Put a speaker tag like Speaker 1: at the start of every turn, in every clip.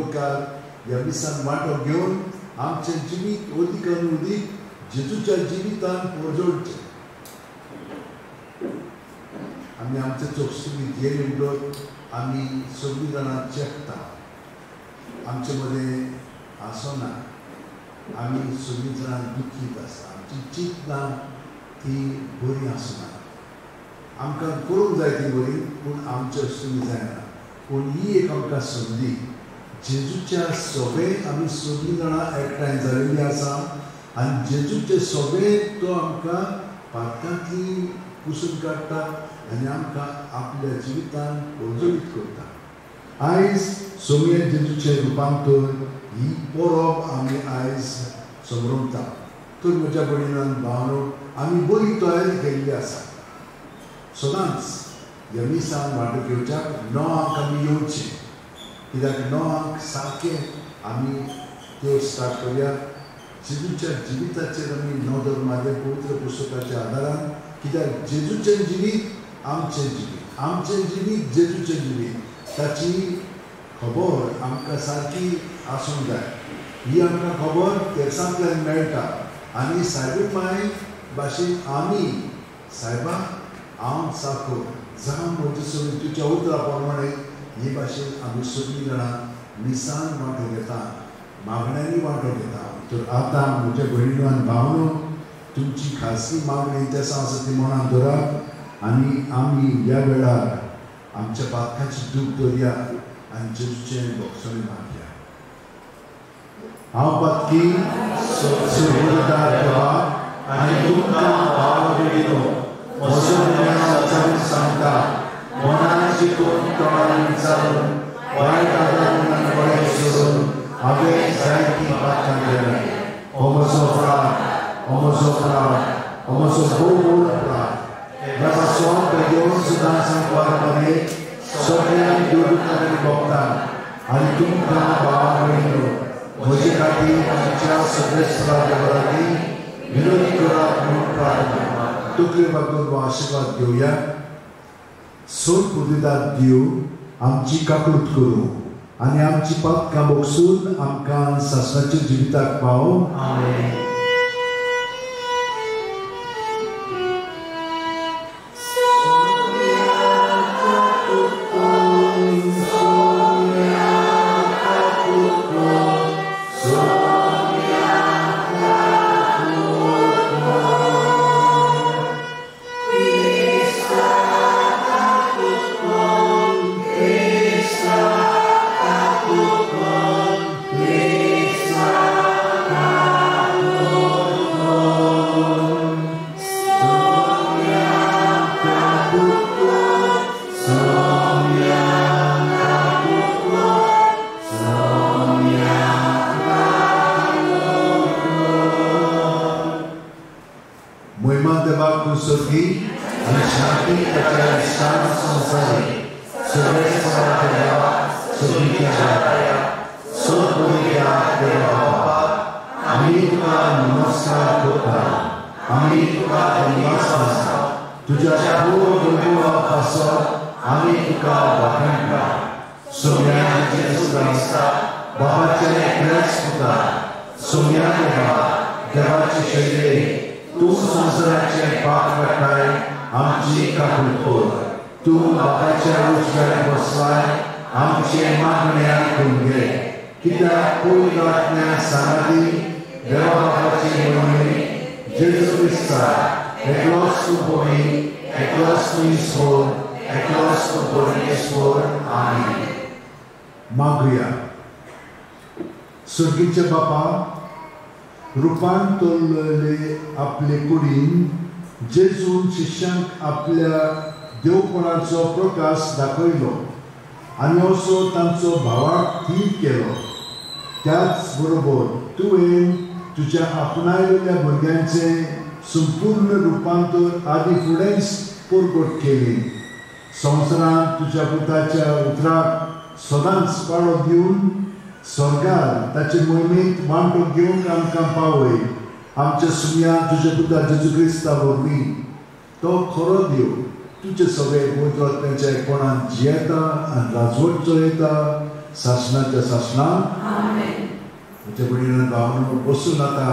Speaker 1: मुखार ह्या मिसान वांटो घेवन आमचें जिवीत अदीक आनी अदीक जेजूच्या जिवितान पोरजोडचें. आमी आमचे चोखसुमी गेले उडत आमी सगळीं जाणां चेकता, आमचे मदें आसना, आमी सगळीं जाणां दुखीत आसा, आमची चिंतनां ती बरी आसना. आमकां करूंक जाय ती बरी, पूण आमचे वस्तूंनी जायना. पूण ही एक आमकां संदी, जेजूच्या सगळे आमी सगळीं जाणां एकठांय जाल्लीं आसा आनी जेजूचे सगळे तो आमकां पातकांतली पुसून काडटा आनी आमकां आपल्या जिवितान प्रज्वलीत करता. आयज सोमये जेजूचें रुपांतर ही परब आमी आयज समरमता. तर म्हज्या भयणीन भावनो आमी बरी तयारी केल्ली आसा. सदांच ह्या मिसान वांटो घेवच्याक 9 आमी येवचें, कित्याक 9 सारकें आमी त्यो स्टार्ट करुया. जेजूच्या जिविताचेर आमी नदर मारया पवित्र पुस्तकाच्या आदारान, कित्याक जेजूचें जिवीत आमचें जिवीत, आमचें जिवीत जेजूचें जिवीत, ताची खबर आमकां सारकी आसूंक जाय. ही आमकां खबर तेर्सांतल्यान मेळटा आनी सायबीण माय भाशेन आमी सायबा हांव साखर जावं म्हजे सगळीं तुज्या उतरा प्रमाणे ही भाशेन आमी सगळीं जाणां मिसान वांटो घेता, मागण्यांनी वांटो घेता. तर आतां म्हज्या भयणीनो आनी भावनो तुमची खासगी मागणी तेसां आसा ती मनांत धरात आनी आमी ह्या वेळार आमच्या पातकाची दूख धरया आनी जेजूचें भोगसणें मागया. हांव पातकी सुर्गदार देवा आनी तुमकां भाव भयणीनो म्हजो गुन्यांव सांगता, मनान चिंतून तोंडान विचारून वायट आदारून आनी बरें सोडून हांवें जायतीं पातकां केल्यां. हो म्हजो अपराध, हो म्हजो अपराध, हो म्हजो भोव व्हड अपराध. ह्या पासून बेगीन सुद्दां सांगपाक मरे सगळ्यांक देवदूतांनी आनी भक्तांक आनी तुमकां भाव भयणीनो म्हजे खातीर आमच्या सगळे देवा लागीं विनोदी करात म्हणून प्रार्थना. तकले बागून हो आशिर्वाद घेवया. सोड पुर्विदार देव आमची काकूट करूं आनी आमची पातकां भोगसून आमकां सासणाच्या जिविताक पावो. आमेन. स्वर्गीच्या बापा रुपांतरले आपले कुडीन जेजून शिष्यांक आपल्या देवपणाचो प्रकाश दाखयलो आनी असो तांचो भावार्थ थीर केलो. त्याच बरोबर तुवें तुज्या आपणायलेल्या भुरग्यांचें संपूर्ण रुपांतर आदी फुडेंच परगट केली. संवसारांत तुज्या पुताच्या उतराक सदांच पाळो दिवन स्वर्गार ताचे मोहिमेंत वांटो घेवंक आमकां पावय. आमच्या सुमया तुज्या पुता जेजू क्रिस्ता वरवीं तो खरो देव तुजे सगळे पवित्र आत्म्याच्या एकपणान जियेता आनी राजवट चलयता सासणाच्या सासणां. म्हज्या भयणीन भावांनो, बसून आतां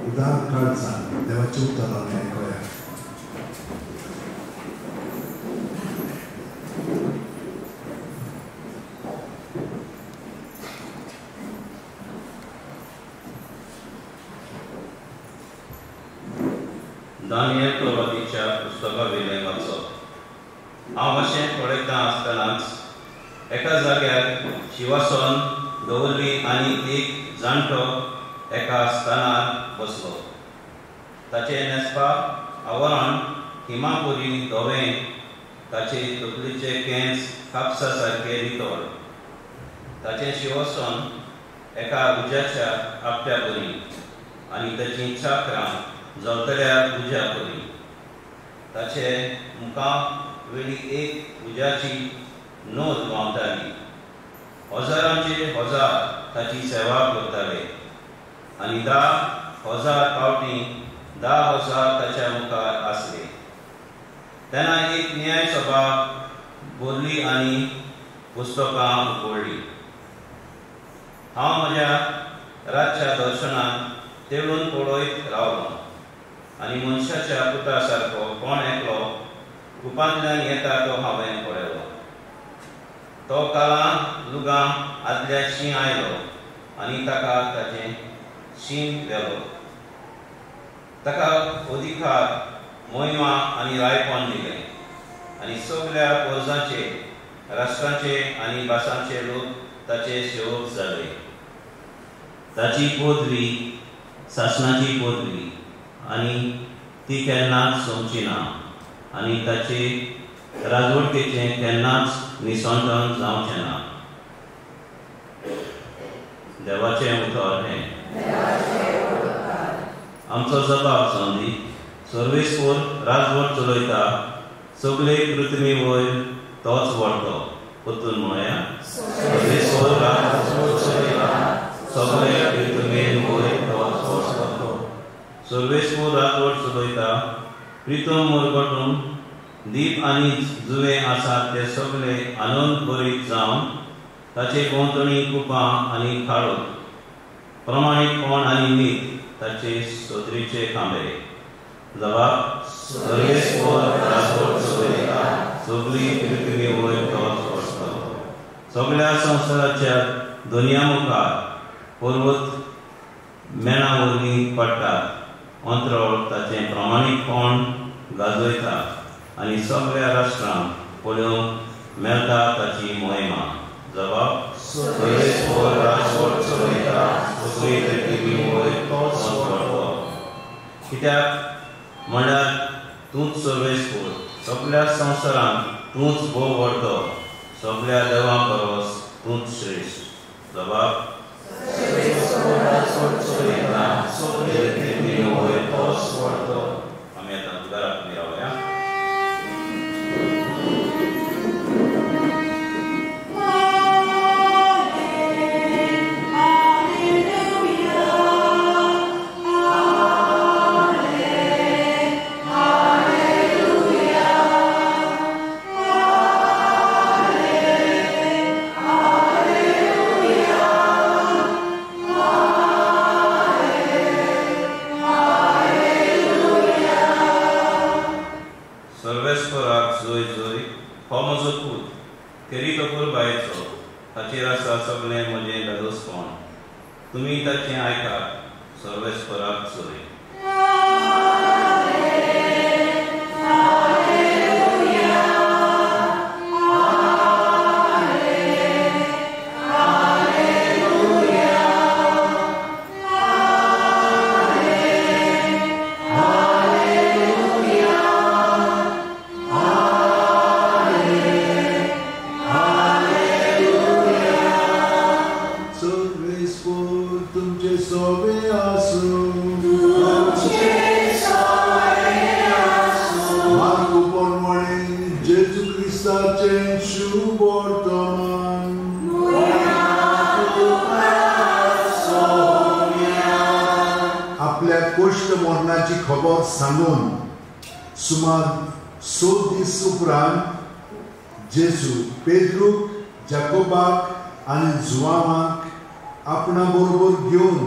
Speaker 1: उदार काळजान देवाचें उतर आमी आयकुया.
Speaker 2: दानियल प्रवादीच्या पुस्तकावेलें वाचप. हांव अशें पळयता आसतनाच एका जाग्यार शिवासन दवरली आनी एक जाणटो एका स्थानार बसलो. ताचें न्हेसपाक आवरण हिमापुरी धवें, ताचे तकलेचे केंस कापसा सारके नितळ. ताचें शिवासन एका उज्याच्या आपट्या परी आनी ताचीं चाकरां जळतल्या उज्या परी. ताचे मुखा वेली एक उज्याची नोद व्हांवताली. हजारांचे हजार ताची सेवा करताले आनी 10,000 फावटी 10,000 ताच्या मुखार आसले. तेन्ना एक न्याय सभा भरली आनी पुस्तकां उगडली. हांव म्हज्या रातच्या दर्शनाक तेळून पळयत रावलो आनी मनशाच्या पुता सारको कोण एकलो कुपांतल्यान येता तो हांवें पळयलो. तो कालां लुगां आदल्या शीं आयलो आनी ताका ताचें शीं व्हेलो. ताका अधिकार, मोहिमा आनी रायपण दिलें आनी सगल्या पोरजांचे, राष्ट्रांचे आनी भासांचे लोक ताचे सेवक जाले. ताची पदवी सासणाची पदवी आनी ती केन्नाच सोंपची ना आनी ताचे राजवटकेचें केन्नाच निसंतन जावचें ना. देवाचें उतर हें. आमचो जबाब जावं दी. सर्वेस्पर राजवट चलयता, सगळे पृथ्वी वयर तोच व्हरतो. परतून म्हणया, सर्वेस्पर राजवट चलयता, सगळे पृथ्वी वयर तोच व्हरतो. सर्वेस्पर राजवट चलयता, प्रितम मरगटून दीप आनी जुवे आसात ते सगळे आनंद भरीत जावन ताचे भोंवतणी कुपां आनी खाळो, प्रमाणीकपण आनी नीत ताचे सोदरीचे खांबे. जबाब, सर्वेस्पर राजवट चलयता, सगळी पृथ्वी वयर तोच व्हरतो. सगळ्या संवसाराच्या दुनिया मुखार पर्वत मेणा वरवीं पडटात. अंतरळ ताचें प्रमाणीकपण गाजयता आनी सगळ्या राष्ट्रांक पळोवंक मेळटा ताची मोहिमा. जबाब, सर्वेस्पर राजवट चलयता, सगळी पृथ्वी वयर तोच व्हरतो. कित्याक म्हणल्यार तूंच सर्वेस्पर, सगळ्या संवसारांत तूंच भोव व्हरतो, सगळ्या देवां परस तूंच श्रेश्ठ. जबाब, सर्वेस्पर राजवट चलयता, सगळी पृथ्वी वयर तोच व्हरतो. आमी आतां उदाराक रावया. तुमी ताचें आयकात. सर्वेस्पराक जोय.
Speaker 1: आपल्या कोश्ट मरणाची खबर सांगून सुमार 6 दीस उपरांत जेजू पेद्रूक, जाकोबाक आनी जुवांवाक आपणा बरोबर घेवन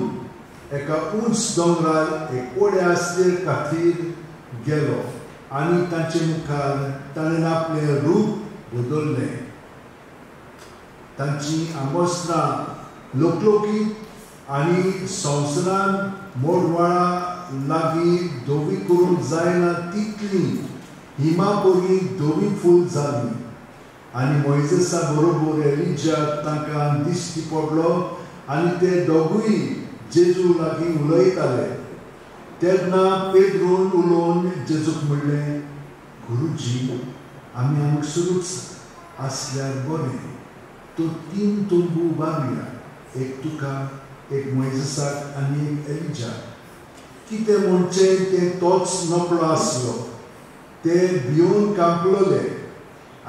Speaker 1: एका उंच दोंगरार एकोडे आसले खातीर गेलो आनी तांचे मुखार ताणें आपलें रूप बदललें. तांची आंगवस्त्रां लोकलोकीत आनी संवसारान मोडवाळा लागीं धवी करूंक जायना तितली हिमापरी धवी फूल जाली. आनी मोयजेसा बरोबर एलिजा तांकां दिश्टी पडलो आनी ते दोगूय जेजू लागीं उलयताले. तेन्ना पेद्रून उलोवन जेजूक म्हणलें, गुरुजी, आमी हांगासरूच आसल्यार बरें. तो 3 तंबू उबारुया, एक तुका, एक मोयजेसाक आनी एक एलिजाक. कितें म्हणचें तें तोच नकळो आसलो. ते भिवन कांपलोले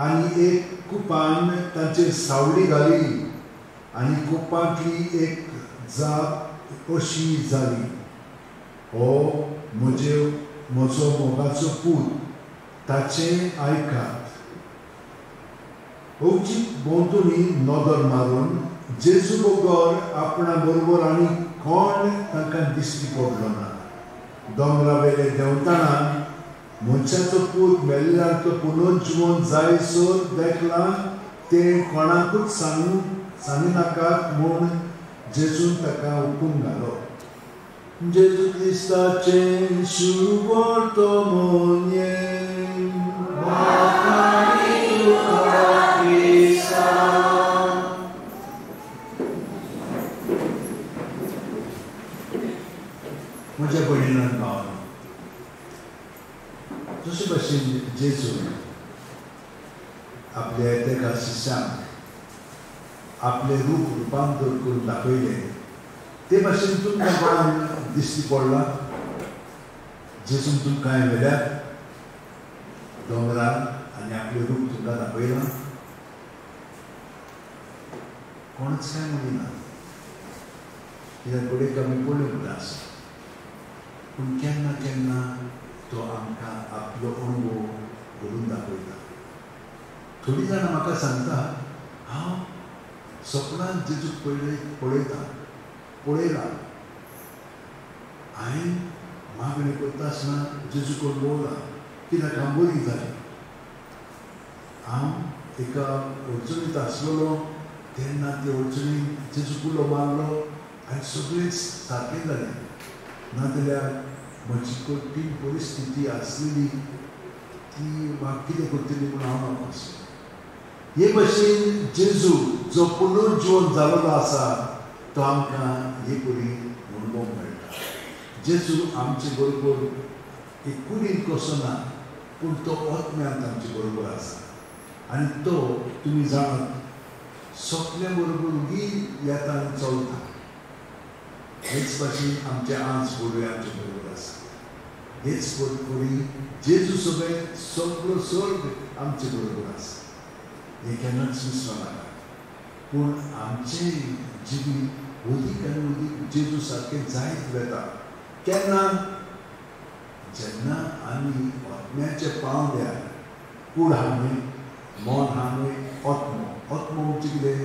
Speaker 1: आनी एक कुपान तांचेर सावळी घाली आनी कुपांतली एक जाप अशी जाली, हो म्हजो मोगाचो पूत, ताचें आयकात. अवचीत भोंवतणी नदर मारून जेजू बगर आपणा बरोबर आनी कोण तांकां दिश्टी पडलो ना. दोंगरा वेले देंवतना मनशाचो पूत मेल्ल्यांतलो पुनर्जिवन जायसर देखलां तें कोणाकूच सांगिनाकात म्हूण जेजून ताका हुकूम घालो. जेजू क्रिस्ताचें शुभवर्तमान. म्हज्या भयणीन भावान, जशे भशेन जेजून आपल्या एका शिष्यांक आपलें रूप रुपांतर करून दाखयलें ते भाशेन तुमकां कोणाक दिश्टी पडलां? जेजून तुमकां व्हेल्यात दोंगरार आनी आपलें रूप तुमकां दाखयलां? कोणच कांय म्हणिना, कित्याक घडये आमी पळोवंक ना. पूण केन्ना केन्ना तो आमकां आपलो अणभव घडून दाखयता. थोडीं जाणां म्हाका सांगता, हांव सपनांत जेजूक पळयला, हांवें मागणें करता आसतना जेजूक अणभवला, कित्याक हांव बरी जाली. हांव एका अडचणींत आसलेलो तेन्ना ते अडचणींत जेजूक उलो मारलो आनी सगळेंच सारकें जालें. नाजाल्यार म्हजी कठीण परिस्थिती आसलेली ती म्हाका कितें करतली म्हूण हांव नाका आसलो. हे भशेन जेजू जो पुनर्जिवन जाल्लो आसा तो आमकां हे परी अणभव मेळटा. जेजू आमचे बरोबर एक कुडीन कसो ना, पूण तो आत्म्यांत आमचे बरोबर आसा आनी तो तुमी जाणात सगल्या बरोबर उगी येता आनी चलता. हेच भाशेन आमचे आज पडवे आमचे बरोबर आसा. हेच परी जेजू सगळें सगळो स्वर्ग आमचे बरोबर आसा. हें केन्नाच विसरूं नाका. पूण आमचें जिवीत अदीक आनी अदीक जेजू सारकें जायत वता. केन्ना? जेन्ना आमी आत्म्याच्या पांवड्यार कूड आहा न्हय, मन आहा न्हय, आत्मो. आत्मो म्हणजे कितें?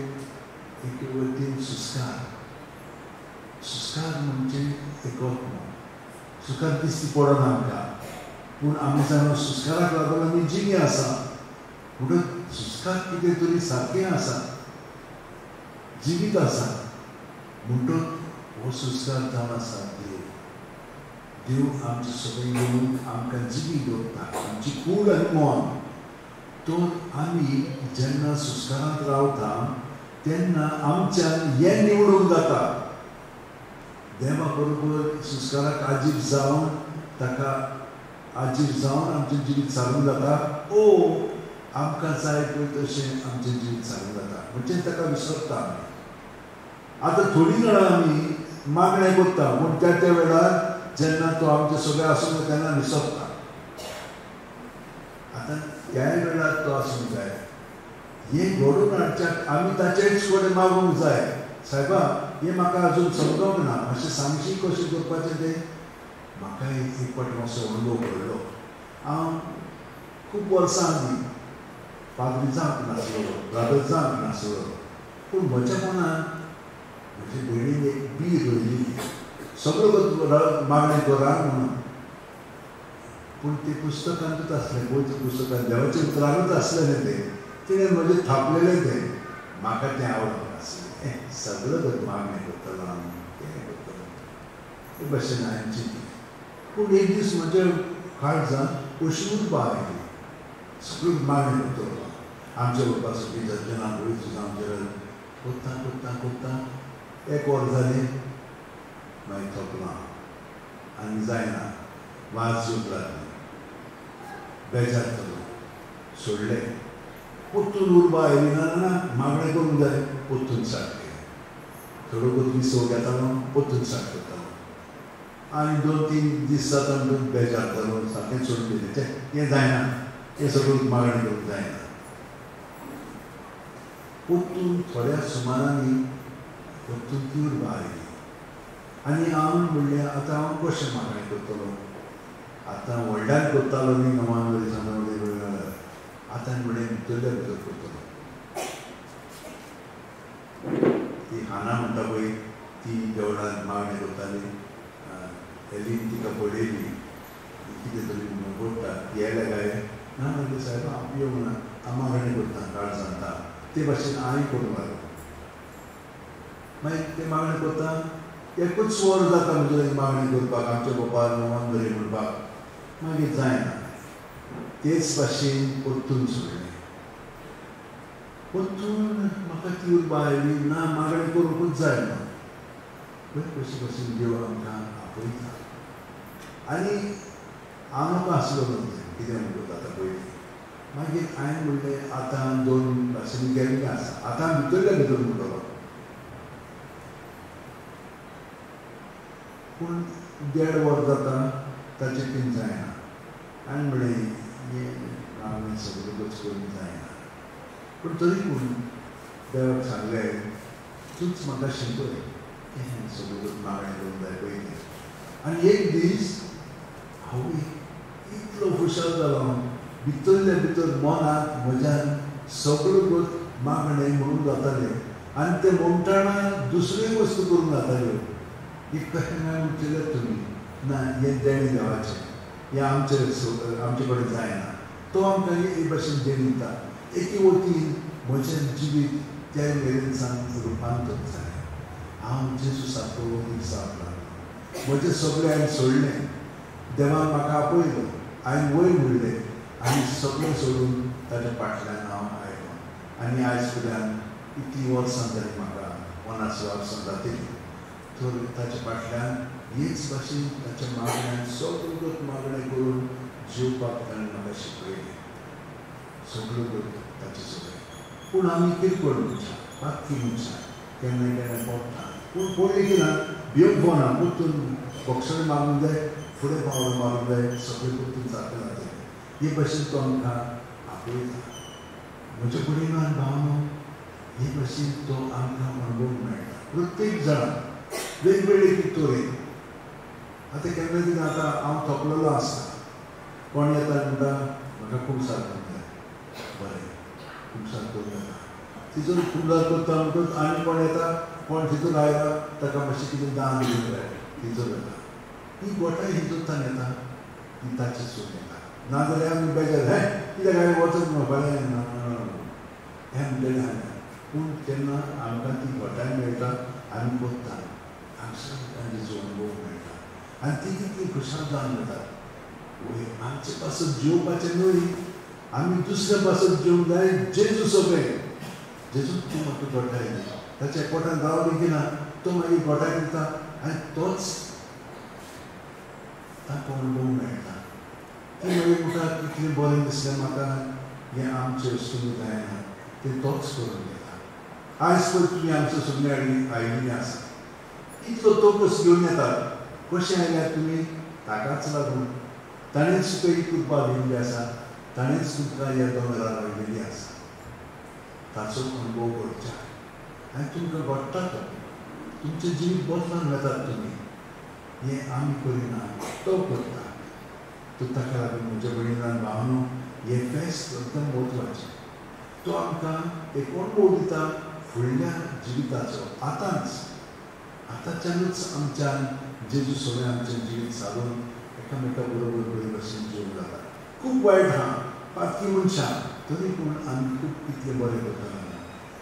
Speaker 1: एके वतीन सुस्कार. सुस्कार म्हणजे एक आत्मो. सुस्कार दिश्टी पडना आमकां, पूण आमी जाणा सुस्काराक लागून आमी जिवीं आसा. म्हणून सुस्कार कितें तरी सारकें आसा, जिवीत आसा. म्हणटच हो सुस्कार जावन आसा देव. देव आमचे सगळें येवन आमकां जिवी दवरता, आमची कूड आनी मन. तर आमी जेन्ना सुस्कारांत रावता तेन्ना आमच्यान हें निवडूंक जाता. देवा बरोबर सुस्काराक आजीब जावन ताका आजीब जावन आमचें जिवीत सारूंक जाता. ओ आमकां जाय पळय तशें आमचें जिवीत सारूंक जाता, म्हणजे ताका विसरता आमी. आतां थोडीं जाणां आमी मागणें करता, पूण त्या त्या वेळार जेन्ना तो आमचे सगळे आसूंक तेन्ना विसरता. आतां त्याय वेळार तो आसूंक जाय. हें घडोवन हाडच्याक आमी ताचेच कडेन मागूंक जाय, सायबा हें म्हाका अजून समजोंक ना, मातशें सांगशी कशें करपाचें तें. म्हाका एक फावट मातसो अणभव पडलो. हांव खूब वर्सां आदीं पाद्री जावंक नासलो, ब्रादर जावंक नासलो, पूण म्हज्या मनान म्हजे भयणीन एक बी रोयली, सगळो मागणें करा म्हणून. पूण ते पुस्तकांतूच आसलें, पवित्र पुस्तकांत देवाच्या उतरानूच आसलेलें तें, तिणें म्हजें थापलेलें तें, म्हाका तें आवडूंक नासलें. सगळें मागणें करतलो आमी, तें करतलो, ते भशेन हांवें चिंतलें. पूण एक दीस म्हज्या काळजांत अशी उर्बा आयली, सगळ्यो मागणें करतलो आमच्या बाबा सगळीं जातना पळय आमच्या कोत्ता कोत्ता कोत्ता एक वर जालें, मागीर थकलां आनी जायना, वाज येवंक लागली, बेजार जालो, सोडलें. परतून उर्बा आयली ना ना मागणें करूंक जाय, परतून स्टार्ट केलें. थोडो बहुत विसव घेतालो, परतून स्टार्ट करतालो आनी 2-3 दीस जाता म्हणून बेजार जालो, सारकें सोडून दिलें. तें हें जायना, हें सगळें मागणें करूंक जायना. परतून थोड्या सुमारांनी परतून ती उर्बा आयली आनी हांव म्हणलें आतां हांव कशें मागणें करतलो, आतां व्हडल्यान करतालो न्ही नवान वरी सांगून, आतां म्हणलें भितरल्या भितर करतलो. ती हाना म्हणटा पळय, ती देवळांत मागणें करताली, एलीन तिका पळयली, कितें तरी पडटा, ती येयल्या काय ना म्हणलें सायब हांव येवंक ना, हांव मागणें करता काळजांत. ते भाशेन हांवें करूंक लागलो. मागीर तें मागणें करता एकूच वर जाता म्हजें मागणें करपाक, आमच्या बाबा नवान बरें म्हणपाक, मागीर जायना. तेच भाशेन परतून सोडलें. परतून म्हाका ती उर्बा आयली ना मागणें करूंकूच जाय ना. पळय कशे भशेन देव आमकां आपयता. आनी हांव नाका आसलो न्हू कितें म्हणटा आतां पयलीं. मागीर हांवें म्हणलें आतां 2 भाशेन गेल्लें आसा, आतां भितरल्या भितर म्हणटलो. पूण 1.5 वर जाता ताचें कितें जायना. हांवें म्हणलें हें मागणें सगळें करूंक जायना. पूण तरी पूण देवाक सांगलें तूंच म्हाका शिकय हें सगळें मागणें करूंक जाय पयलीं. आनी एक दीस हांव इतलो खुशाल जालो, भितरल्या भितर मनांत म्हज्यान सगळ्यो मागणें म्हणून जातालें आनी तें म्हणटना दुसऱ्यो वस्तू करूंक जाताल्यो. एक कशें काय म्हणचेलें तुमी ना हें देणें देवाचें, हें आमचे आमचे कडेन जायना, तो आमकां हे भाशेन देणें दिता. एके वतीन म्हजें जिवीत त्या मेरेन सावन रुपांतर जालें. हांव जेजू सारको वतीक जावंक लागलो. म्हजें सगळें हांवें सोडलें, देवान म्हाका आपयलो, हांवें वयर म्हणलें आनी सगळें सोडून ताच्या फाटल्यान हांव आयलो. आनी आयज पर्यंत इतलीं वर्सां जालीं म्हाका, 50 वर्सां जातलीं, तर ताच्या फाटल्यान हेच भाशेन ताच्या मागण्यान सगळ्यो मागणें करून जिवपाक ताणें म्हाका शिकयलें, सगळ्यो ताचें सगळें. पूण आमी किरकोळ मनशां, बाकी मनशां केन्ना केन्ना पडटा, पूण पडली की ना भिवंक फावना, परतून बोक्षण मारूंक जाय, फुडें पावल मारूंक जाय, सगळें परतून सारकें जातलें. हे भाशेन तो आमकां आपयता. म्हज्या भयणीन भावनो हे भाशेन तो आमकां अणभव मेळटा. प्रत्येक जाणां वेगवेगळे तरेन. आतां केन्ना कितें आतां हांव थकलेलो आसता, कोण येता म्हणटा म्हाका कुमसार करूंक जाय, बरें कुमसार करूं येता, तितून कुमसार करता म्हणटकच आनी कोण येता, कोण तितून आयला ताका मातशें कितें दान दिवंक जाय, तितून येता, ही गोठाय हितूंतल्यान येता, ती ताची सून येता. नाजाल्यार आमी बेजार, हें कित्याक हांवें वचत म्हणून फाल्यां हें म्हणटलें हांवें. पूण जेन्ना आमकां ती घोटाय मेळटा आमी करता, आमकां तांचो अणभव मेळटा आनी ती तितली खुशाल जावन वतात. वयर आमचे पासत जेवपाचें न्हय, आमी दुसऱ्या पासत जेवंक जाय. जेजू सगळें, जेजू तूं म्हाका घोटाय दी, ताच्या पोटान रावली की ना तो मागीर घोटाय दिता आनी तोच ताका अणभव मेळटा. ती मागीर म्हणटा इतलें बरें दिसलें म्हाका, हें आमचें वस्तू जायना, तें तोच करून घेता. आयज पळय तुमी आमच्या सगळीं आयिल्लीं आसा, इतलो तोकस घेवन येतात, कशें आयल्यार तुमी ताकाच लागून, ताणेंच तुका ही कृपा दिल्ली आसा, ताणेंच तुमकां ह्या दोंगरार हाडिल्ली आसा. ताचो अणभव घडचा आनी तुमकां घडटा तो, तुमचें जिवीत बदलान वेतात तुमी. हें आमी करिना, तो करता. तर ताका लागून म्हज्या भयणीन भावनो हें फेस्त एकदम म्हत्वाचें. तो आमकां एक अणभव दिता फुडल्या जिविताचो. आतांच आतांच्यानूच आमच्यान जेजू सगळें आमचें जिवीत सादून एकामेका बरोबर बरे भशेन जिवंक जाता. खूब वायट आहा, पातकी मनशां, तरी पूण आमी खूब कितलें बरें करता.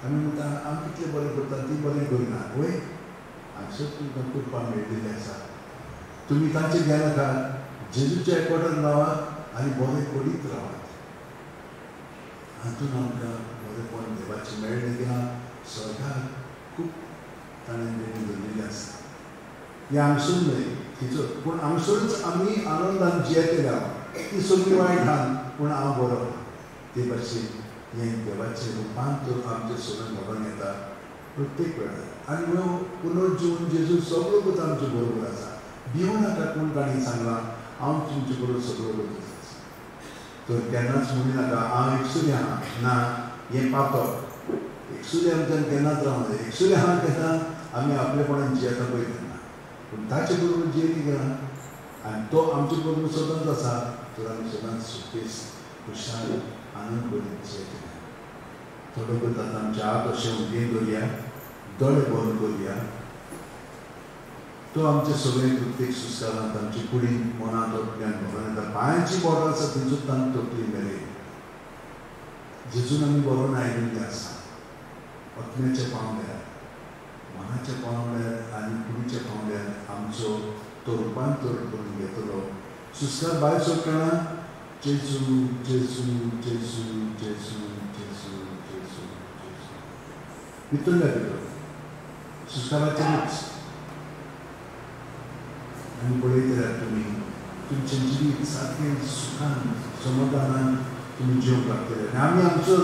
Speaker 1: आमी म्हणटा आमी कितलें बरें करता, ती बरें करिना. वय हांगसर तुमकां कृपा मेळिल्ली आसा. तुमी तांचें घेनाकात, जेजूच्या एकवटान रावात आनी बरें करीत रावात. हातून आमकां बरेंपण देवाचें मेळ्ळें की स्वर्गार खूब ताणें देणी दवरिल्लें आसा. हें हांगसर न्हय थंयसर, पूण हांगसरूच आमी आनंदान जियेतले. हांव ती सगळीं वायट आहा पूण हांव बरो. ते भाशेन हें देवाचें रुपांतर आमचें सगळें घडोवन येता प्रत्येक वेळार. आनी ह्यो पुनर्जीवन जेजू सगळो कोत आमचे बरोबर आसा. भिवू नाका कोण तांणी सांगलां हांव तुमचे बरोबर सगळो कोत आसा. तर केन्नाच म्हणू नाका हांव एकसुरें आहा. ना, हें पातक. एकसुरें आमच्यान केन्नाच रावना. एकसुरें आहा तेन्ना आमी आपलेपणान जियेता पळय तेन्ना, पूण ताचे बरोबर जियेली गेला आनी तो आमचे बरोबर सदांच आसा तर आमी सदांच सुखेस खुशाल आनंद करीत जियेतले. थोडो करता आमच्या हात अशें उगेन दवरया, दोळे बंद करुया. तो आमचे सगळे प्रत्येक सुस्कारांत आमचे कुडीन मनांत अपल्यान भरोन येता. पांयांची बोटां आसा थंयसून तांकां तकली मेरेन जेजून आमी बरोवन आयिल्ले आसा. आत्म्याच्या पांवड्यार, मनाच्या पांवड्यार आनी कुडीच्या पांवड्यार आमचो तो रुपांतर करून घेतलो. सुस्कार भायर सोडटना जेजू जेजू जेजू जेजू जेजू जेजू जेजू भितरल्या भितर सुस्काराचेरूच. आनी पळयतल्यार तुमी तुमचें जिवीत सारकें सुखान समाधानान तुमी जिवंक लागतले. आनी आमी आमचो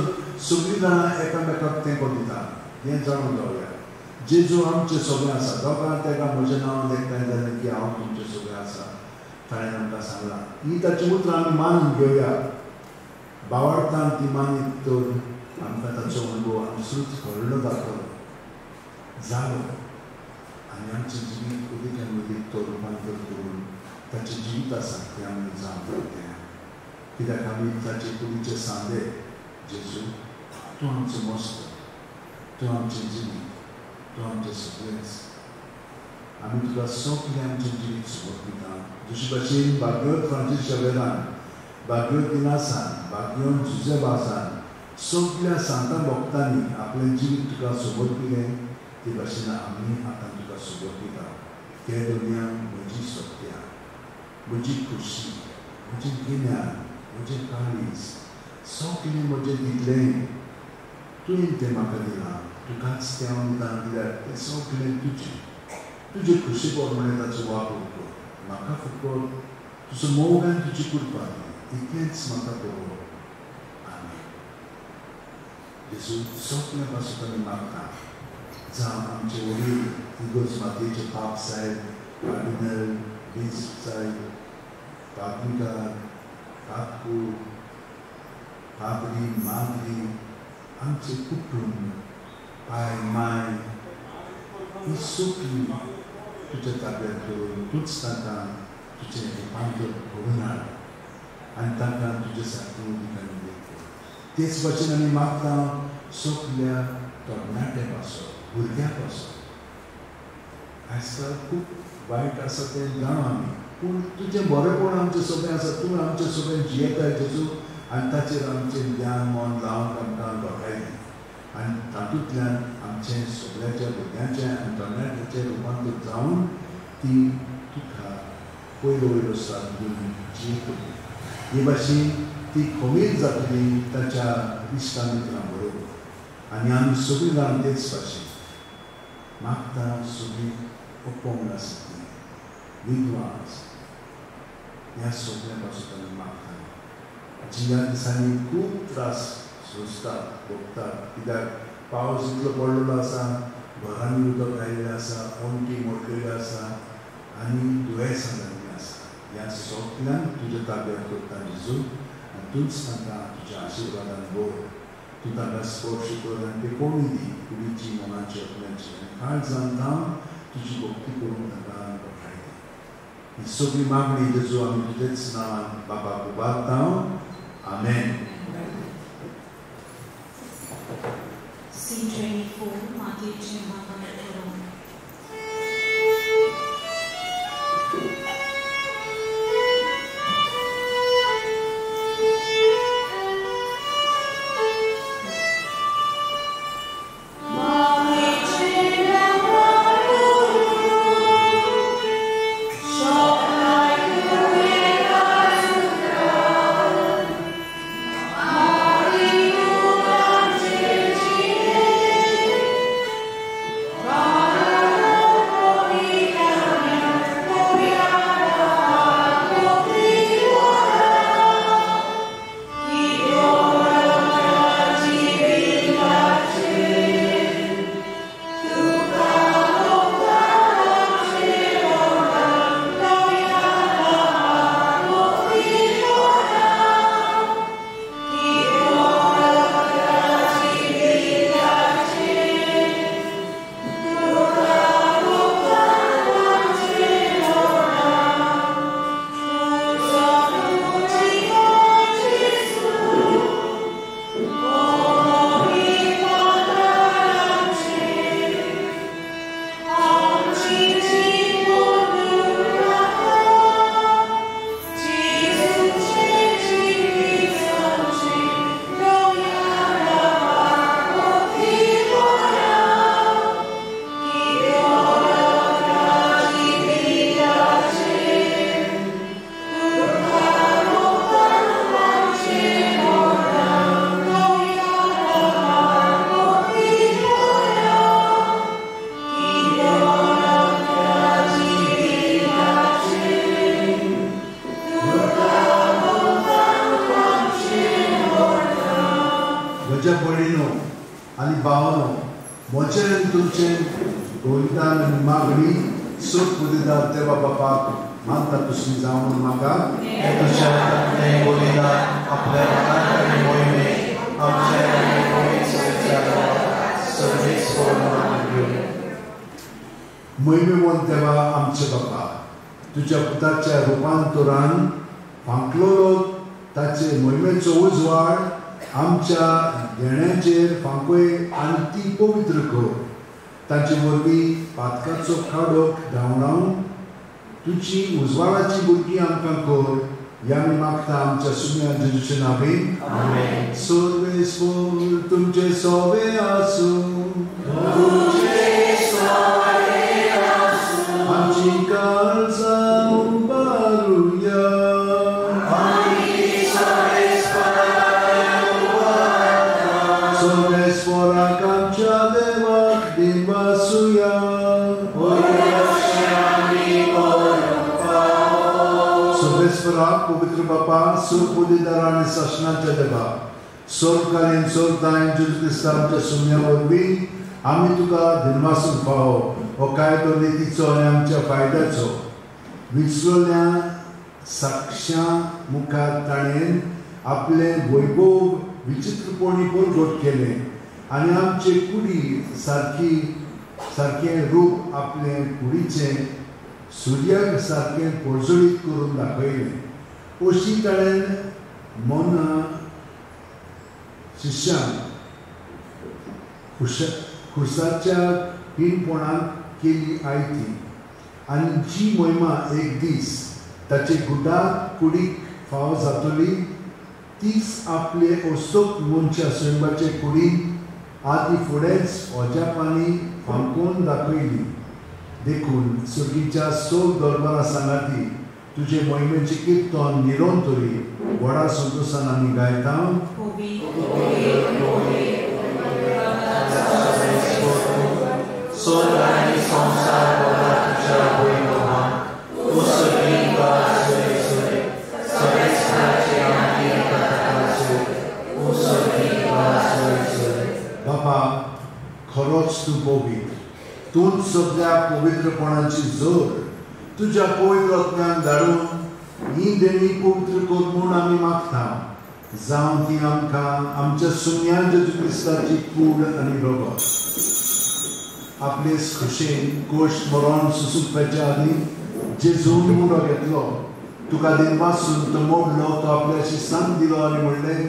Speaker 1: सगळीं जाणां एकामेकाक तेंको दिता हें जाणून जावया. जेजू आमचें सगळें आसा. दोगां तेका म्हज्या नांवान एकठांय जालें की हांव तुमचें सगळें आसा ताणें आमकां सांगलां. ही ताची उतरां आमी मानून घेवया. बावडतान ती मानीत तर आमकां ताचो अणभव आमचोच व्हडलो जातलो जालो. आनी आमचें जिवीत अदीक आनी अदीक तो रुपांतर करून ताचें जिवीत आसा तें आमी जावन पळयतले. कित्याक आमी ताचे कुडीचे सांदे. जेजू तूं आमचो मस्त, तूं आमचें जिवीत, तूं आमचें सगळेंच. आमी तुका सगळें आमचें जिवीत समर्पिता. जशे भाशेन भाग्यवत फ्रांसीस शावेरान, भाग्यवत इनासान, भाग्यवत जुजेबासान सगळ्या सांतां भक्तांनी आपलें जिवीत तुका समर्पिलें ते भाशेन आमी आतां तुका समर्पिता. ते दुनिया म्हजी सत्या, म्हजी खुशी, म्हजें गिन्यान, म्हजें काळीज सगळें म्हजें दितलें तुवें तें म्हाका दिलां. तुकाच तें हांव दितां कित्याक तें सगळें तुजें. तुजे खुशी प्रमाणें ताचो वापर कर. म्हाका फकत तुजो मोग आनी तुजी कृपा दी, इतलेंच म्हाका पुरो. आमेन. जेजू सगळ्या पासून आमी मागता जावं आमचे वडील इगर्ज मातयेचे पाप साहेब, कार्डिनल, बिस्प साहेब, पाद्रीकार, काकू, पाद्री, माद्री, आमचें कुटुंब, पाय माय ही सगळी तुज्या ताब्यांत दवरून तूंच तांकां तुजें रुपांतर घडोवन हाड आनी तांकां तुजे सारकें उदकान कर. तेच भाशेन आमी मागता सगल्या तरणाट्या पासून, भुरग्यां पासून. आयज खूब वायट आसा तें जाणा आमी, पूण तुजें बरेंपण आमचें सगळें आसा. तूं आमचें सगळें जियेताय जेजू आनी ताचेर आमचें ध्यान मन लावन आमकां घटाय दी. आनी तातूंतल्यान आमचें सगळ्याच्या भुरग्यांचें आनी तरणाट्यांचें रुपांतर जावन ती तुका पयलो वयलो साथ दिवन जियेतली. हे भाशेन ती खमीर जातली ताच्या इश्टा मित्रां बरोबर. आनी आमी सगळीं जाण तेच भाशेन मागता. सगळीं अपंग आसा ती, विधवा आसा, ह्या सगळ्या पासून आमी मागता. जी ह्या दिसांनी खूब त्रास सोंसतात, भोगतात. कित्याक पावस इतलो पडलेलो आसा, घरांनी उदक आयिल्लें आसा, वण्टी मोडलेल्यो आसा आनी दुयेंसां जाल्लीं आसा. ह्या सगल्यांक तुज्या ताब्यांत करता जेजू आनी तूंच तांकां तुज्या आशिर्वादान भर. तूं तांकां स्पर्श कर आनी पेकोवणी दी कुडीची, मनाची, आत्म्याची आनी काळजान जावन तुजी भक्ती करूंक तांकां घटाय दी. ही सगळी मागणी जेजू आमी तुजेच नांवान बाबाक उबारता. आमेन.
Speaker 3: C24 मातयेचें मागणें करूं.
Speaker 1: उजवाडाची भुरगीं आमकां कर ह्या आमी मागता आमच्या सुम्या जेजूचे नांवान. आमेन. सर्वेस्पर तुमचे सोवे आसूं. आमची काळजां उबारुया. सर्वेस्पराक आमच्या देवाक दिनवासुया. पवित्र बापा सुपुदिदार आनी सासणाच्या देवा स्वर्गकालीन स्वर्गदायन जेजू क्रिस्ता आमच्या सुम्या वरवीं आमी तुका दिनवासूंक फावो हो कायदो नितीचो आनी आमच्या फायद्याचो विचलोल्या साक्षां मुखार ताणें आपलें वैभव विचित्रपणी परगट केलें आनी आमचे कुडी सारकी सारकें रूप आपलें कुडीचें सुर्याक सारकें परजळीत करून दाखयलें. अशी ताणें मना शिश्यांक खुर्साच्या पिनपणाक केली आयती आनी जी मोहिमा एक दीस ताचे गुडा कुडीक फावो जातली तीच आपले असोक मनशा सैमाचे कुडीन आदी फुडेंच अजापांनी फांकोवन दाखयली. देखून सुगीच्या सोग दरबारा सांगाती तुझे मोहिमेचें किर्तन निरंतरी व्हडा संतोशान आमी गायता. बाबा खरोच तूं पवित्र, तूंच सगळ्या पवित्रपणाची जोड. तुज्या पवित्र आत्म्यान धाडून ही देणी पवित्र कर म्हूण आमी मागता, जावं ती आमकां आमच्या सुम्या जेजू क्रिस्ताची कूड आनी रगत. आपले खुशेन कोश मरण सुसुकपाच्या आदीं जेजून मुडो घेतलो, तुका दिनवासून तो मोडलो, तो आपल्या शिस्तान दिलो आनी म्हणलें,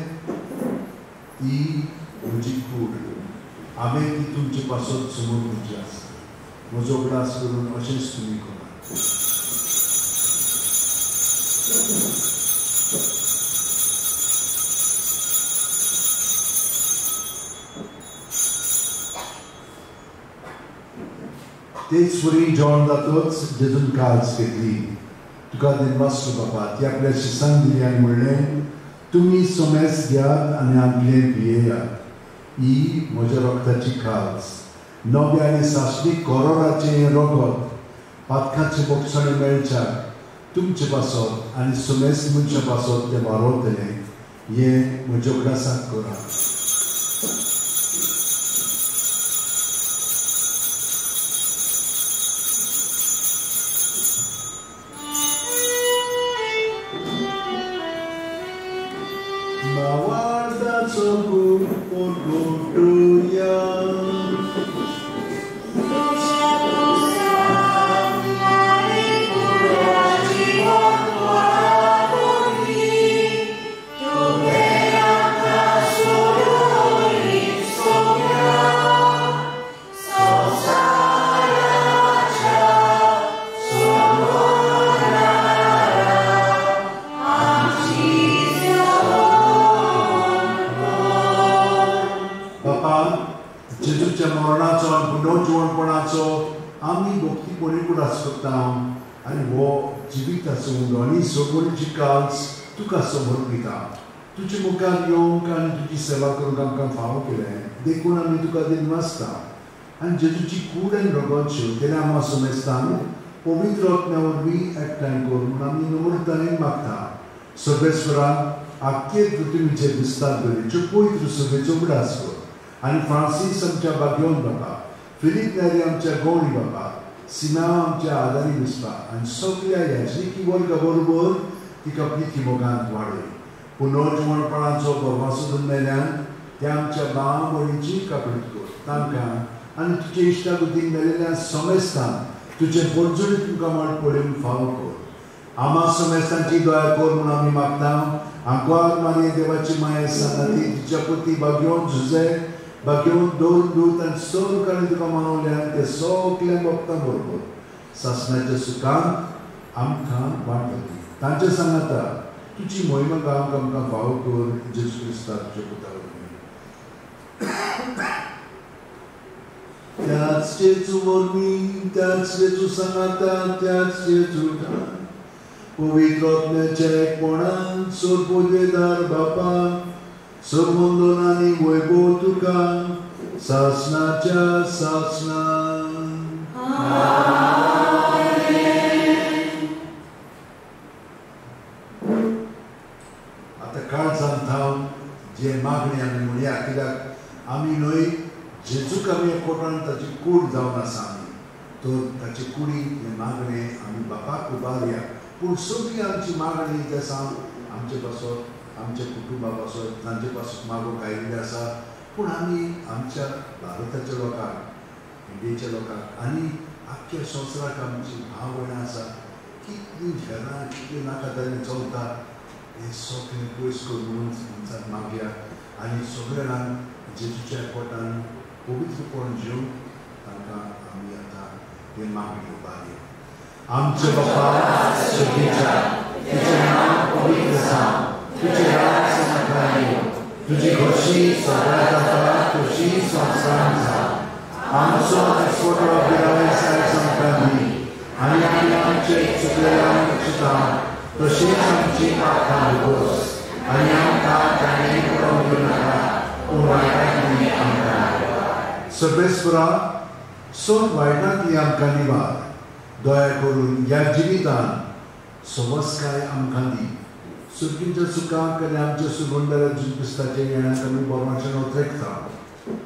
Speaker 1: ती म्हजी कूड, हांवें ती तुमचे पासत समर्पिची आसा. म्हजो उगडास करून अशेंच तुमी करात. तेच वरी जेवण जातच जेजून काज घेतली, तुका दिनवास बापा, ती आपल्या शिसांक दिली आनी म्हणलें, तुमी समेस घेयात आनी आमगें पियेयात. ही म्हज्या रक्ताची खाज, नव्या आनी सासणी करोराचें रगत पातकाचे बोगसणे मेळच्याक तुमचे पासत आनी समेस मनशा पासत तें वारोवतलें. हें म्हज्या उगडासाक करात. तुका समर्पिता तुजे मुखार येवंक आनी तुजी सेवा करूंक आमकां फावो केलें देखून आमी तुका दिनवासता. आनी जेजूची कूड आनी रगत शेवतेल्या आमा समेस्तांक पवित्र आत्म्या वरवीं एकठांय कर म्हूण आमी नम्रतायेन मागता. सर्वेस्वराक आख्खे पृथ्वीचेर विस्तार दवरिल्ले पवित्र सभेचो उगडास कर आनी फ्रांसीस आमच्या बाग्योन बाबा, फिलीप नेरी आमच्या गौणी बाबा, सिना आमच्या आदारी बिस्पा आनी सगल्या याजकी वर्गा बरोबर तिका प्रिती मोगांत वाडय. पुनर्जिवणपणाचो बरवासो मेल्यान त्या आमच्या भाव भयणीची काकळूत कर. तांकां आनी तुजे इश्टागतीन मेळिल्ल्या समेस्तांक तुजे पोरजोडीत तुमकां माड पळोवन फावो कर. आमा समेस्तांची दया कर म्हूण आमी मागता. आंकवार मारये देवाची माया सांगाती तिच्या पती बागेवन झुजे बागेवन दोन दूत आनी सर्व कारण तुका मानवल्यान ते सगल्या भक्तां बरोबर सासणाच्या सुखान आमकां वांटली. तांचे सांगाता तुजी मोहिमा गावंक आमकां फावो कर जेजू क्रिस्ता तुज्या पुता वरवीं. त्याच जेजू वरवीं, त्याच जेजू सांगाता, त्याच जेजू पवित्र आत्म्याच्या एकपणान सर्वोदेदार बापा, सर्वंदन आनी वैभव तुका सासणाच्या सासणान. काळजान थावन जे मागणी आमी म्हणया, कित्याक आमी न्हय जेजूक आमी एकवटान ताची कूड जावन आसा आमी, तर ताची कुडी हें मागणें आमी बापाक उबारया. पूण सगळी आमची मागणी ते सावन आमचे पासत, आमच्या कुटुंबा पासत, तांचे पासत मागूंक आयिल्ले आसा. पूण आमी आमच्या भारताच्या लोकांक, इंडियेच्या लोकांक आनी आख्ख्या संवसाराक आमची भाव भयणां आसा. कितलीं झेरां, कितलीं नाका जाल्लीं चलता हें सगळें पयस कर म्हणून मनशाक मागया आनी सगळे जाणांक जेजूच्या एकवटान पवित्रपण जेवन तांकां आमी आतां हें मागणी उबारया. आमचे बापा स्वर्गीच्या, तुजें नांव पवित्र जावं, तुजें राज आमकां येवं, तुजी खोशी सगळ्या जाता तशी संवसारांत जावं. आमचो दिसवडो गिरायस आयज आमकां दी आनी आमी आमचे चुकलेल्यांक चिंता तशीच आमची पापां उगोस आनी आमकां ताणें पडोवन दिवं नाका, पूण वायटांतली आमकां. सर्वेस्वरा, सग वायटांतली आमकां निवार. दया करून ह्या जिवितान सवस्काय आमकां दी. सुर्गींच्या सुखाक आनी आमच्या सुगंधाच्या जेजू क्रिस्ताच्या येण्याक आमी बरमाचें ओतरेकता.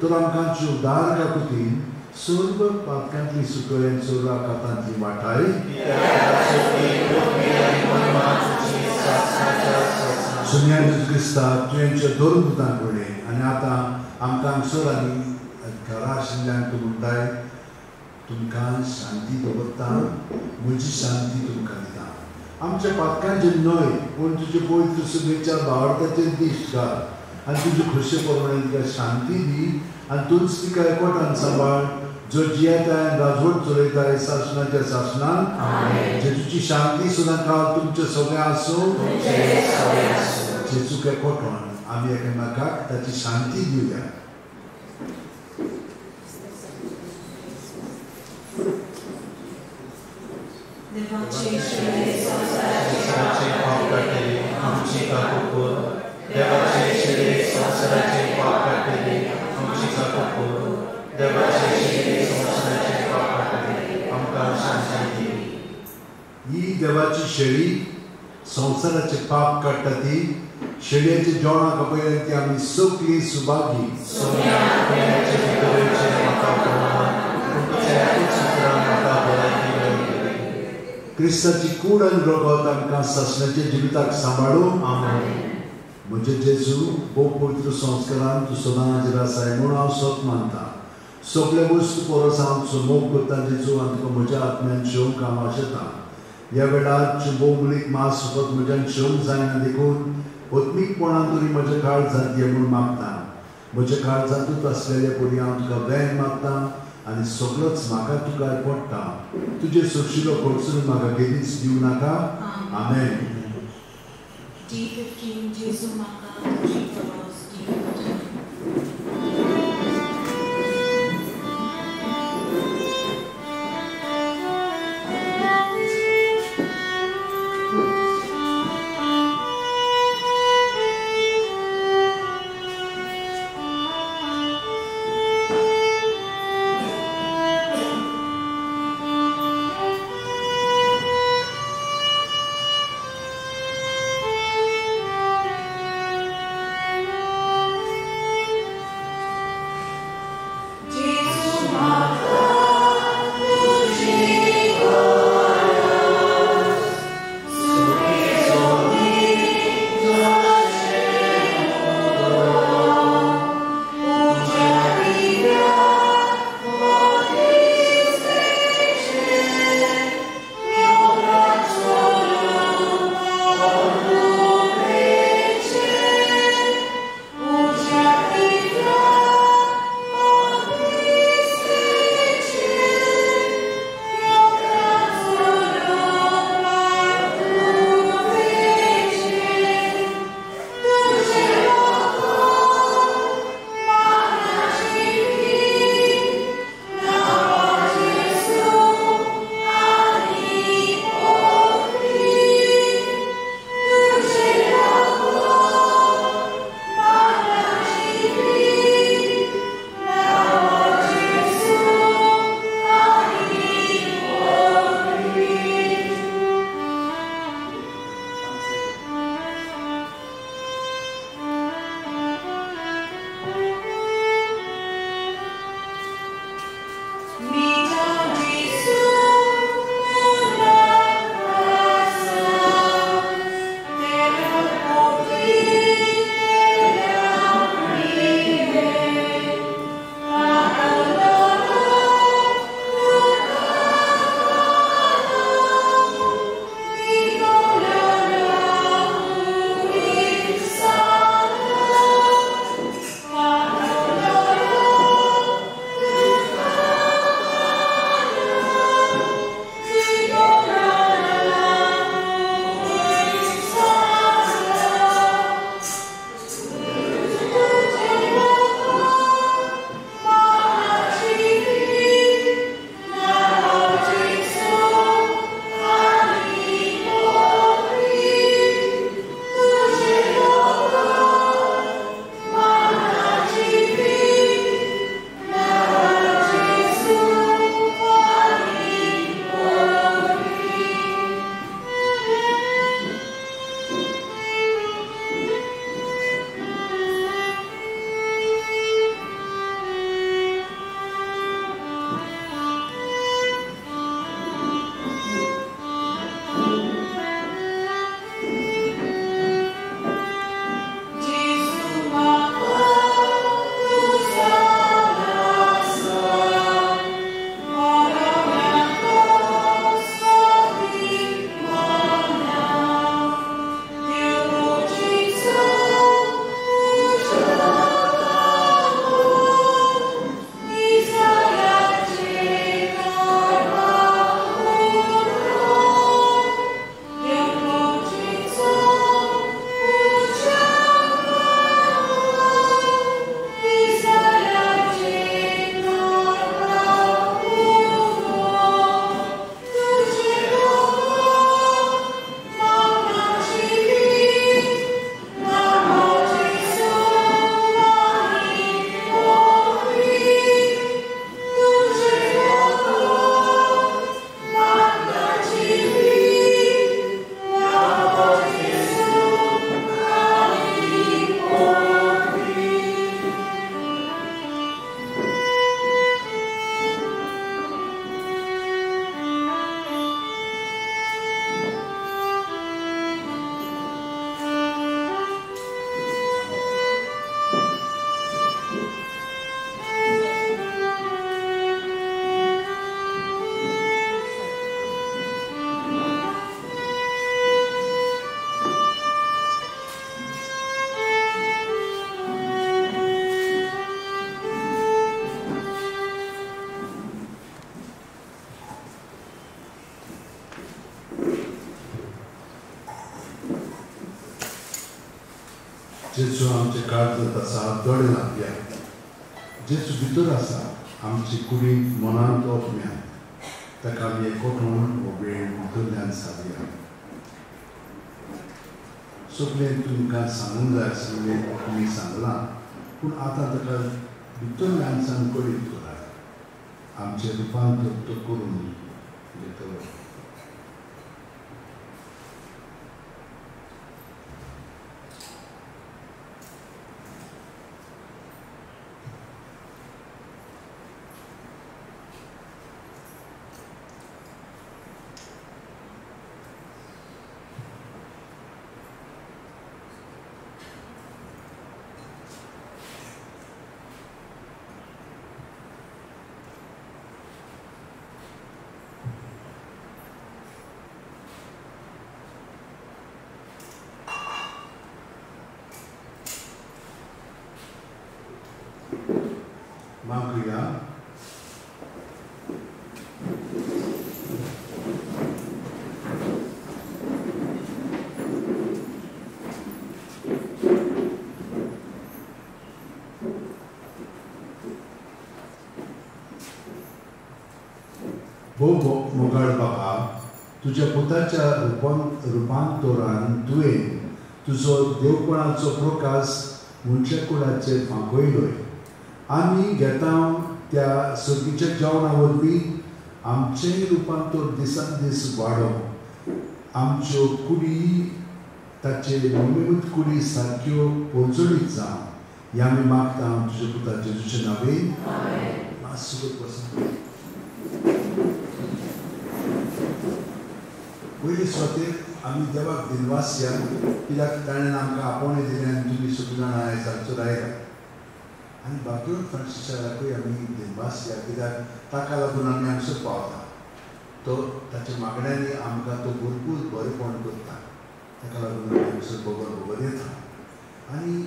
Speaker 1: तर आमकां उदार काकुतीन सर्व पातकांतली सुकय आनी सर्व आकातांतली वाटाय. सुन्या जेजू क्रिस्ता, तुवें दोन पुतांक म्हणलें आनी आतां आमकां हांगसर आनी घरा आशिल्ल्यांक तूं म्हणटाय, तुमकां शांती दवरता, म्हजी शांती तुमकां दिता. आमच्या पातकांचेर न्हय पूण तुजे पवित्र सभेच्या भावार्थाचेर दीस घाल आनी तुजे खोशे प्रमाणे तुका शांती दी आनी तूंच तिका एकवटान सांबाळ जो जियेताय आनी राजवट चलयताय सासणाच्या सासणान. जेजूची शांती सदांकाळ तुमचे सगळें आसूं. जेजूक एकवटान आमी एकामेकाक ताची शांती दिवया.
Speaker 4: संवसाराचे पाप काडटले आमची काकुळट, देवाचे शेरे संवसाराचे पाप काडटले आमची काकुळट, देवाचे शेरे संवसाराचे पाप काडटले आमकां शांती दी.
Speaker 1: ही देवाची शेळी संवसाराचे पाप काडटा ती शेळयेच्या जेवणाक आपयल्यान ती आमी सगळीं सुभागी. क्रिस्ताची कूड आनी रगत आमकां सासणाच्या जिविताक सांबाळू. म्हजे जेजू भोव पवित्र संस्कारान तूं सदां हाजीर आसाय म्हूण हांव सत मानता. सगळे वस्तू परस हांव तुजो मोग करता जेजू आनी तुका म्हज्या आत्म्यान शेवंक हांव आशेतां. ह्या वेळार भोव मुलीक मास फकत म्हज्यान शेवंक जायना देखून आत्मीकपणान तरी म्हज्या काळजांत ये म्हूण मागता. म्हज्या काळजांतूच आसलेले परी हांव तुका वेंग मागता आनी सगळोच म्हाका तुका पडटा. तुजे सोशिलो खर्चून म्हाका केदीच दिवं नाका. आमेन.
Speaker 3: D15 जेजू म्हाका तुजी गरज. D15.
Speaker 1: जेजू आमचे काळजांत आसा दोळे लापया, जेजू भितर आसा आमची कुडींत मनांत ओपम्यात, ताका आमी एकवटून हो वेळ भितरल्यान सादया. सगळें तुमकां सांगूंक जाय आशिल्लें तुमी सांगलां, पूण आतां ताका भितरल्यान सावन कळीत करात, आमचें रुपांतर तो करून घेतलो. मागुया. भोव मोगाळ बाबा, तुज्या पुताच्या रुपांतरान तुवें तुजो देवपणाचो प्रकाश मनशा कुळाचेर फांकयलोय. आमी घेता त्या सर्गीच्या जेवणा वरवीं आमचेंय रुपांतर दिसान दीस वाडोवं, आमच्यो कुडी ताचे नवीन कुडी सारक्यो पोंचोडीत जावं ह्या आमी मागता तुज्या पुता जेजूच्या नांवान. मातसो बसा. पयले सुवातेर आमी देवाक दिनवासया, कित्याक ताणें आमकां आपोवणें दिलें आनी तुमी सगळीं जाणां आयज हांगसर आयला. आनी बाकीवर फ्रांसिसाकूय आमी दिनवासया, कित्याक ताका लागून आमी हांगसर पावता. तो ताच्या मागण्यांनी आमकां तो भरपूर बरेपण करता, ताका लागून आमी हांगसर बगर बगर येता आनी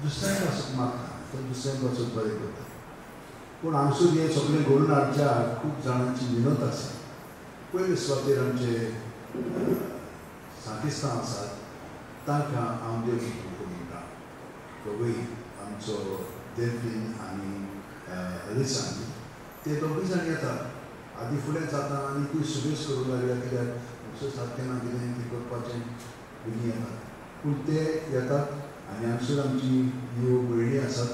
Speaker 1: दुसऱ्यांक पासून मागता, तो दुसऱ्यांक पासून बरें करता. पूण हांगसर हें सगळें घडून हाडच्या खूब जाणांची मिनत आसा. पयले सुवातेर आमचे सांकिस्तांव आसात, तांकां हांव देव म्हणटा. दोगूय आमचो देल्फीन आनी अलिसान ते दोगूय जाण येतात आदी फुडें जाता आनी सुबेज करूंक लागल्या, कित्याक हांगसर सारकें ना कितें तें करपाचें बेगीन येतात. पूण ते येतात आनी हांगसर आमची ह्यो भयणी आसात,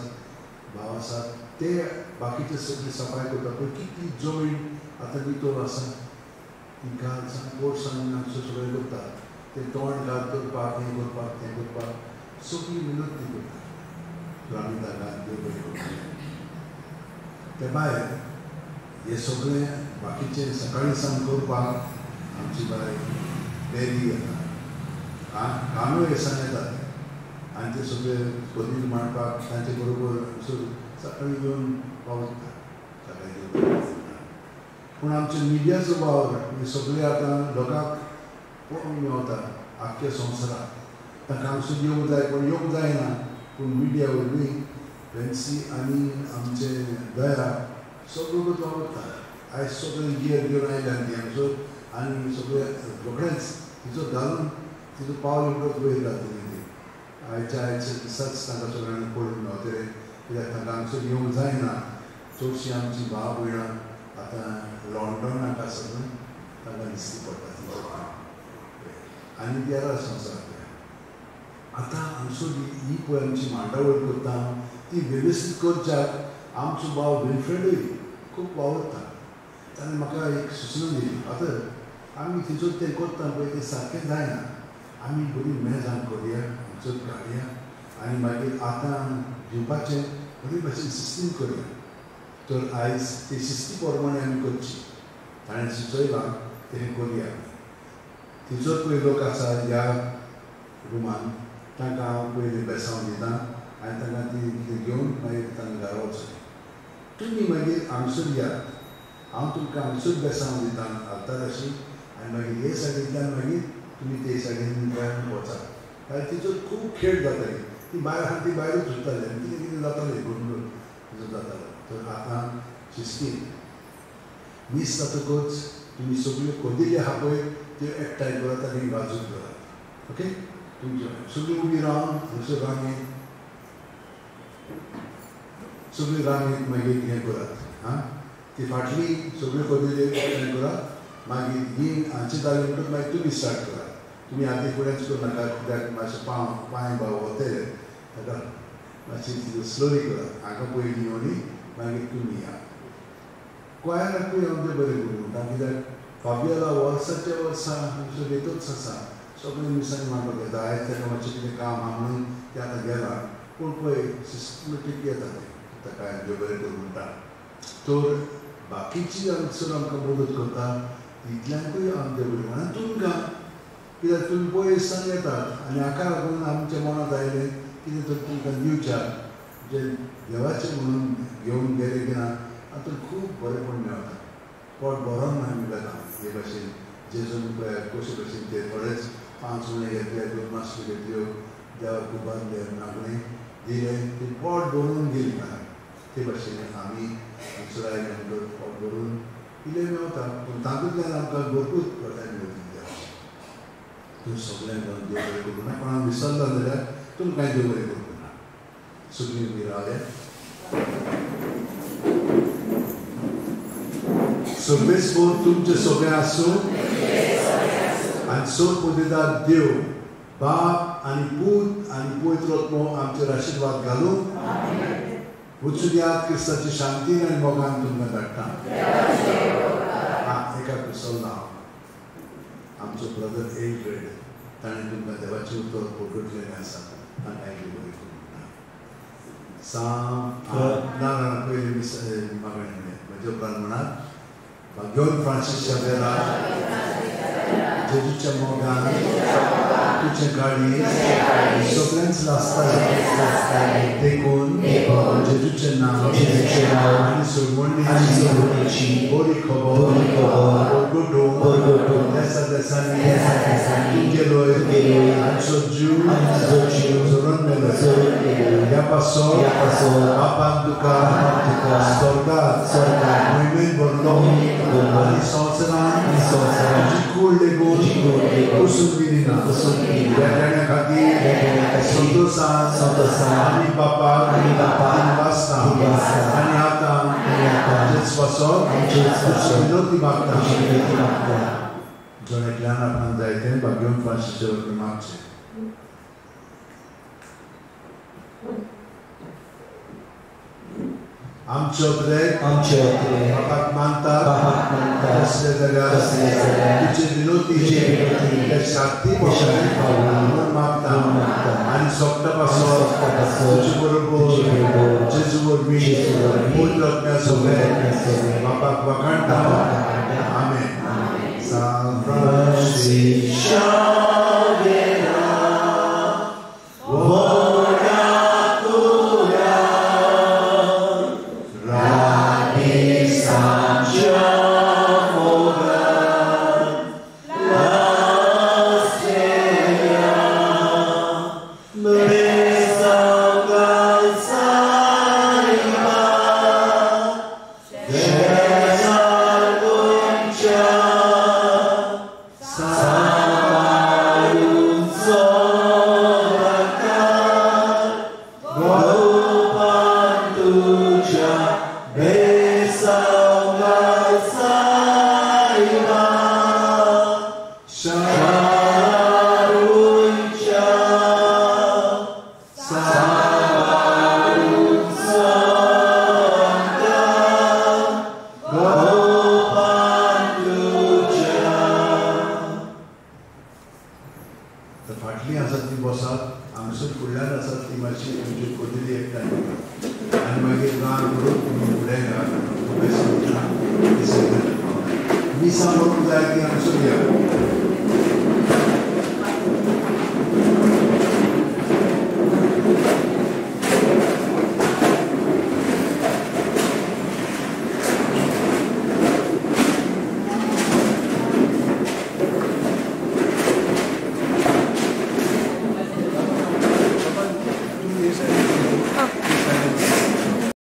Speaker 1: भाव आसात, ते बाकीचे सगळी सफाय करतात. पूण कितली जमीन आतां नितळ आसा, ती घाल कोर्सान हांगसर सगळें करतात, ते तोंड घाल करपाक, हें करपाक, तें करपाक सगळी मिनत ती करतात. तर आमी ताका देव बरें करता. ते भायर हें सगळें बाकीचें सकाळीं सावन करपाक आमची बाय बेरी येता, कानूय हेसान येतात आनी ते सगळे कदील मांडपाक तांचे बरोबर सकाळीं येवन पावता, सकाळीं येवन पावता. पूण आमच्या मिडियाचो वावर हे सगळे आतां लोकांक पळोवंक मेवता आख्ख्या संवसाराक. तांकां हांगसर येवंक जाय, पूण येवंक जायना. पूण मिडिया वरवीं फेन्सी आनी आमचे दया सगळो वावरता. आयज सगळें गियर घेवन आयल्या ती हांगसर आनी सगळें रोखडेंच तिचो घालून तिचो पावल उडत वयर घातली ती. आयच्या आयच्या दिसाच तांकां सगळ्यांक पळोवंक मेवतलें, कित्याक तांकां हांगसर येवंक जायना. चडशीं आमची भाव भयणां आतां लॉंडोनाक आसा न्हय, तांकां दिसती पडटा आनी देरा संवसारांतल्या. आतां हांगसर ही पळय आमची मांडावळ करता ती वेवस्थीत करच्याक आमचो भाव विल्फ्रेडूय खूब वावरता. ताणें म्हाका एक सुचना दिली, आतां आमी थंयसर तें करता पळय तें सारकें जायना, आमी बरी मेजां करुया, हांगसर काडया आनी मागीर आतां दिवपाचें बरे भाशेन सिस्टीम करुया. तर आयज ते शिस्ती प्रमाणे आमी करची, ताणें सुचयलां तें करुया. थंयसर पळय लोक आसा ह्या रुमान, तांकां हांव पयलीं बेसांव दिता आनी तांकां ती कितें घेवन मागीर तांकां घरा वचूं. तुमी मागीर हांगसर यात, हांव तुमकां हांगसर बेसांव दिता आल्ताराशी आनी मागीर हे सायडींतल्यान मागीर तुमी ते सायडीन वचात. कारण तिचो खूब खेळ जाताली, ती भायर आसा ती भायरूच उरताली आनी कितें कितें जातालें गोंदळ तिचो जातालो. तर आतां शिस्तीन मीस जातकच तुमी सगळ्यो कदिली आहा पळय त्यो एकठांय करात आनी बाजूक दवरात. ओके, तुमच्यो सगळीं उबी रावन हांगसर रांगेन सगळी रांगेत मागीर हें करात. आं, ती फाटली सगळी पद्दती हें करात, मागीर ही हांचे जाली म्हणटकच मागीर तुमी स्टार्ट करात. तुमी आदी फुडेंच करूं नाका, कित्याक मातशें पांव पांय भाव वतले, ताका मातशी स्लोली करात. हांगा पयलीं येवनी मागीर तुमी या. क्वायराकूय आमचें बरें करूं म्हणटा, कित्याक फाबियोला वर्साच्या वर्सा आमचो येतूच आसा, सगळे मिसांनी मागपाक येता. आयज ताका मातशें कितें काम आहा म्हणून तें आतां गेलां, पूण पळय सिस्टमॅटीक येता तें, ताका आमचें बरें करूं म्हणटा. तर बाकीची हांगसर आमकां मदत करता तितल्यांकूय आमचें बरें म्हणून तुमकां, कित्याक तुमी पयसान येतात आनी हाका लागून आमच्या मनांत आयलें कितें तर तुमकां दिवच्याक जें देवाचें म्हणून घेवन गेलें की ना, हातूंत खूब बरेंपण मेळटा. पोट भरोन आमी वेता हे भाशेन जेजून पळय कशे भशेन ते थोडेच 5 उणे घेतले, 2 मासल्यो घेतल्यो, देवाक उबारले, मागणें दिलें, ती पोट भरून गेली घरा. ते भाशेन आमी हांगसर आयले म्हणटकच पोट भरून इल्लें मेवता, पूण तातूंतल्यान आमकां भरपूर बरें मेळटा. देवाचें तूं सगळ्यांक देव बरें करूं ना, कोणाक विसरलो जाल्यार तुमकां देव बरें करूं ना. सगळीं उबी रावले. सर्वेस्पर तुमचे सगळें आसूं आनी सोपदिता देव बाप आनी पूत आनी पवित्र आत्मो आमचेर आशिर्वाद घालूं. वचूं क्रिस्ताची शांती आनी मोगान तुमकां धाडटा. एका कुसल्ला आमचो ब्रदर एल्ड्रेड, ताणें तुमकां देवाचें उतर पोटोटलेलें आसा, तांकां एक बरें करूं म्हणटा. ना ना पयलीं मागणें म्हणलें म्हज्या उपरांत म्हणात. भाग्यवंत फ्रांसीस शावेरा, जेजूच्या मोगान तुजें काळीज सगळ्यांच लासतालें, देखून जेजूचें नांव आनी सोडवणीची बरी खबर परगटून देसा देसांनी तुगेलोय आमचो जीव सोडून मेलो. ह्या पासो बापान तुका स्वर्गात मोहिमेन भरलो आनी संवसारान तुजी कूड लेगून वसून गेली ना. ह्या देण्या खातीर संतोशान आमी बापाक दिनवासता आनी आतां आमचेच पासो विनोती मागता. जण एकल्यान आपणाक जाय तें भाग्यवंत फ्रांसीसचे वतीन मागचें. आमचे आमचे बापाक मानतात तसले जाल्यार तुजे विनोती शांती म्हणून मागता आनी सोगटा पासो तुजे बरोबर जेजू वरवीं पवित्र आत्म्या सगळें बापाक वाखाणटा. आमेन. San Francis मिसां करूंक जाय ती हांगसर या.